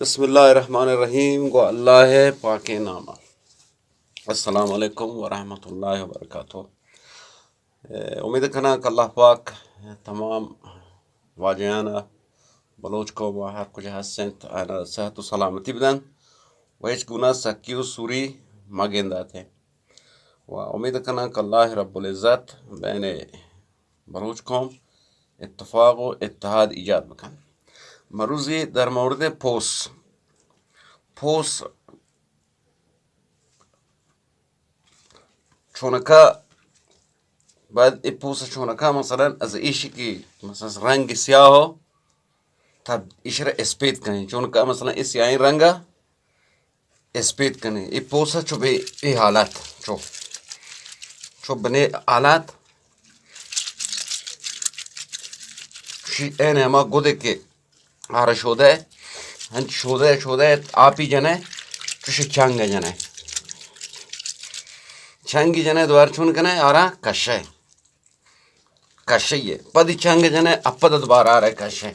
بسم اللہ الرحمن الرحیم، گو اللہ پاکیں نام ءَ۔ السلام علیکم ورحمۃ اللہ وبرکاتہ۔ اے، امید کناں کہ اللہ پاک تمام واجہان ءَ، بلوچ قوم ءَ ہر کجا ہست انت، آیان ءَ صحت و سلامتی بدنت و ہچ گونہ سکی و سوری مہ گندات۔ و امید کناں کہ اللہ رب العزت بین بلوچ قوم اتفاق و اتحاد ایجاد بکن۔ مروزی در مورد پوس، پوس چونکا باید اے پوس چونکا، مثلاً از ایشی کہ مثلاً رنگ سیاہ ہو، تب ایشرا اسپیت کنیں، چونکا مثلاً اے سیاہیں رنگا اسپیت کنیں۔ اے پوسا چو بے، اے حالت چو، چو بنے حالت شی این ہما گدے کہ آرا شودہ، ہنچ شودہ، شودہ آپی جنہ، چوش چنگ جنہ، چنگی جنہ دوار چون کنہ آرا کشہ، کشہ یہ پدی چنگ جنہ اپد دوبارہ آرا کشہ۔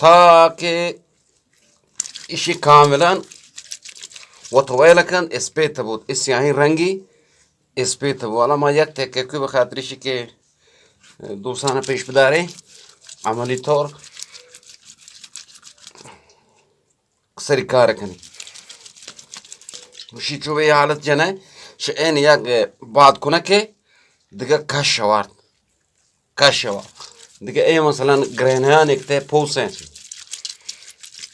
تاکہ ایشی کاملاً وت ویل کنت، اسپیت بوت، اے سیاہیں رنگی اسپیت بوت۔ حالا ما یک تکے کوئی بخاطر ایشی کہ دوستان پیش بداریں، عملی طور سری کار کنی۔ گوشی چو بے حالت جنہ، شہ این یک باد کنہ کہ دگہ کش وارت۔ کش وا۔ دگہ اے مثلاً گرینان ایک تے پوسیں۔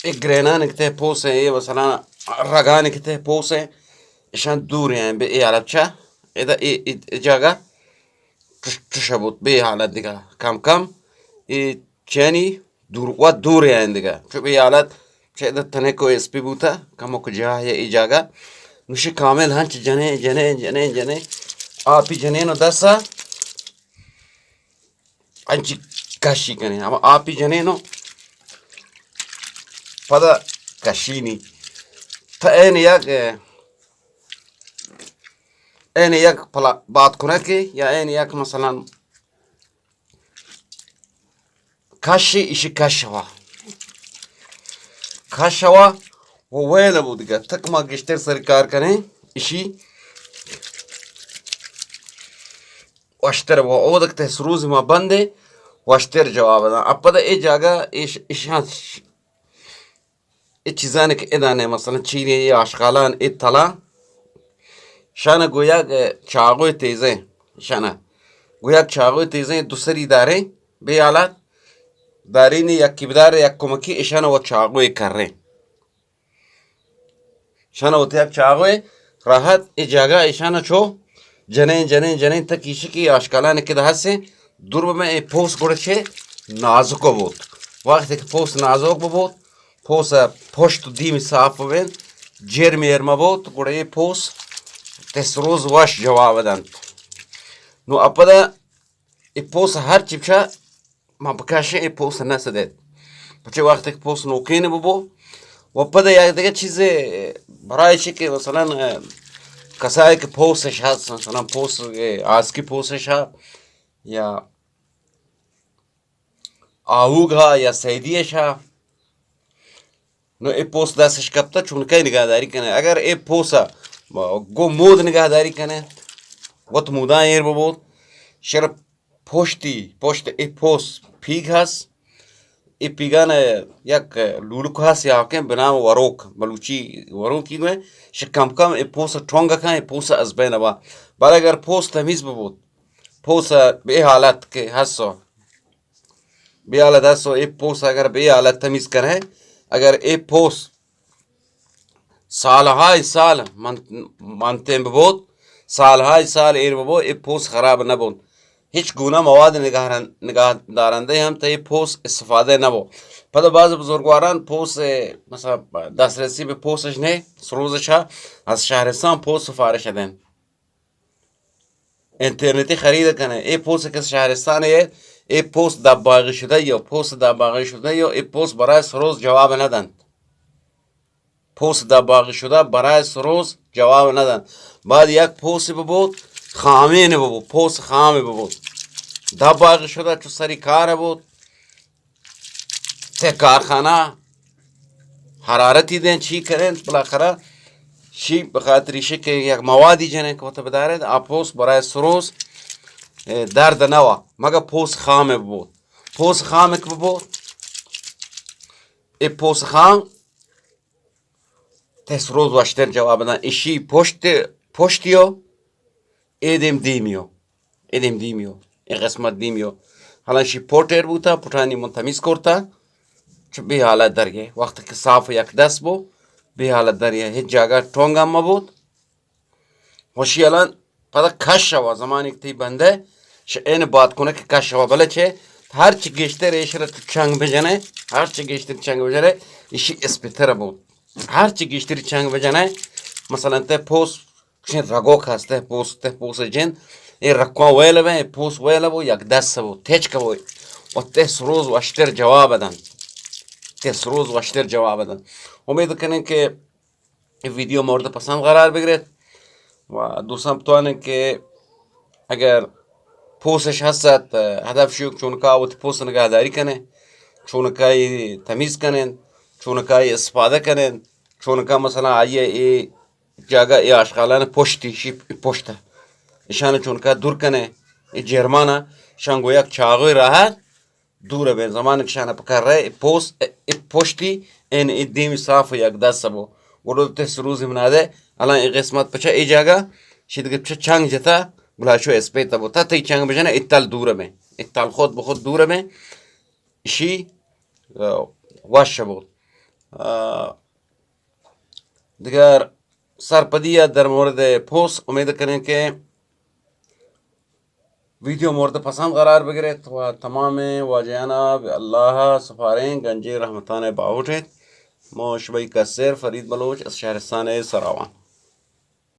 اے گرینان ایک تے پوسیں، اے مثلاً رگان ایک تے پوسیں۔ اشان دور ہیں بے اے حالت چا۔ ادا اے، اے، اے جاگہ چش، چش بوت بے حالت دگہ۔ کم کم اے چینی دور، و دور ہیں دگہ۔ چو بے حالت چہ ادا تنکو اسپی بوتا، کمک جاہ یا اے جاگہ۔ نوشی کامل ہنچ جنے، جنے، جنے، جنے۔ آپی جنین و دسا انچی کشی کنی، ہما آپی جنینو پدا کشی نی۔ تا این یک، این یک پلا بات کنکی یا این یک مثلاً کشی، ایشی کش ہوا۔ کش ہوا و ویل بود گا۔ تک ما گشتر سر کار کنیں، ایشی وشتر و اودک تہ سروز ما بندے وشتر جواب داں۔ اپدا اے جاگہ ایش، ایشاں ش-، اے چیزانے کہ ادانے، مثلاً چیریں اے آشغالان، اے تلاں، شانہ گویا کہ چاغوئے تیزیں، شانہ گویا کہ چاغوئے تیزیں، دو سری داریں، بے حالات دارینی، یکی بدار، یک کمکی، اشانہ و چاغوئے کریں۔ شانہ وتی یک چاغوئے راحت اے جاگہ ایشانہ چو جنین، جنین، جنین تک ایشی کہ آشکالان کد ہسیں دور بہ اے پوس گڑا چے نازک بوت۔ وقتی کہ پوس نازک بوت، پوس پشت و دیم صاف بین، جرم ایر مبوت، گڑا اے پوس تس روز وش جواب دنت۔ نو اپدا اے پوس ہر چی بچا ما بکشیں، اے پوس نہ سدیت۔ پچے وقتی کہ پوس نوکین ببو، و پدا یک دگہ چیزے برای چی کہ مثلاً، کسائے کہ پوسش ہست، مثلاً پوس، آسکی پوسش ہا یا آوگ ہا یا سیدیش ہا، نو اے پوس دستش کپتا چونکہ نگاہداری کنے۔ اگر اے پوسا گو مود نگاہداری کنے، وت موداں ایر ببوت، شر پشتی، پشت اے پوس پیگ ہست۔ اے پیگان یک لولک ہست یا کہ بنام وروک، بلوچی وروکی گوئے، شہ کم کم اے پوس ٹونگ کن، اے پوس از بین با۔ بلے اگر پوس تمیز ببوت، پوس بے حالت کہ ہستو، بے حالت ہستو، اے پوس اگر بے حالت تمیز کرے، اگر اے پوس سالہای سال من، منتیں ببوت، سالہای سال ایر ببو، اے پوس خراب نبوت۔ ہچ گونہ مواد نگاہ، نگاہ دارندہ ہم تہ اے پوس استفادہ نبو۔ پدا بعض بزرگواران پوس، مثلاً دسترسی بہ پوسش نے، سروزش ہا، از شہرستان پوس سفارش دین۔ انٹرنیٹی خرید کنے۔ اے پوس کہ شہرستان اے، اے پوس دباغی شدہ یو، پوس دباغی شدہ یو، اے پوس برای سروز جواب ندنت۔ پوس دباغی شدہ برای سروز جواب ندنت۔ بعد یک پوس ببوت، خامین ببوت، پوس خام ببوت۔ دباغی شدہ چو سری کار بوت، تہ کارخانہ، حرارتی دیں، چی کریں، بالاخره شی بخاطر ایشی که یک موادی جنیں که وت بداریں، آ پوست برای سروز، اه، درد نوا، مگه پوست خام بود. پوست خام که بود، ای پوست خام ته سروز وشتر جواب دن. ایشی پشت، پشتیو، ای دیم دیمیو. ای دیم دیمیو. ای قسمت دیمیو. حالا شی پوٹر بوتا، پوٹانی من تمیز کرتا. چو بی حالت درگه. وقتی که صاف و یک دست بو، بی حالت درگه. هیچ جاگه ٹونگ هم مبود. وشی الان پدا کش شوا، زمانی که تی بنده، ش-، این باد کنه که کش شوا. بله چه؟ هر چی گیشتر ایش را تو چنگ بجنه، هر چی گیشتر چنگ بجنه، ایشی اسپیتر بود. هر چی گیشتر چنگ بجنه، مثلاً ته پوست کشیں رگوک هست، ته پوست، ته پوست جند، ای رکوان ویل بیں، ای پوست ویل بو، یک دست بو، تچک بو، و ته سروز وشتر جواب دن. ته سروز وشتر جواب دن. امید کنیں که ای ویدیو مورد پسند قرار بگرت و دوستان بتوانن که اگر پوسش هست، هدف شیوک چونکا وتی پوست نگهداری کنه، چونکا ای تمیز کنن، چونکا ای استفاده کنن، چونکا مثلاً آئیه ای جاگه ای آشغالان پشتی شی پشته، اشان چونکا دور کنه، ای جرمانه شان گو یک چاقوی راحت دور بین. زمانک شان پکر رہے، ای پوست، ای پشتی، این ای دیمی صاف و یک دست بو. گڑو ته سروز مناده، الان ای قسمت پچه ای جاگه، شی دگه پچه چنگ جتا، بلا شو اسپیت بو. تا تی چنگ بجنه، ای تل دور بین. ای تل خود به خود دور بین. ایشی، اه، وش بود. اه، دیگر سرپدی در مورد پوست امید کنیں که ویدیو مورد پسند قرار بگرت و تمام واجهانا به الله سپاریں، گنجی رحمتان باهوٹ ایت. ما شبی کسر فرید بلوچ از شهرستان سراوان.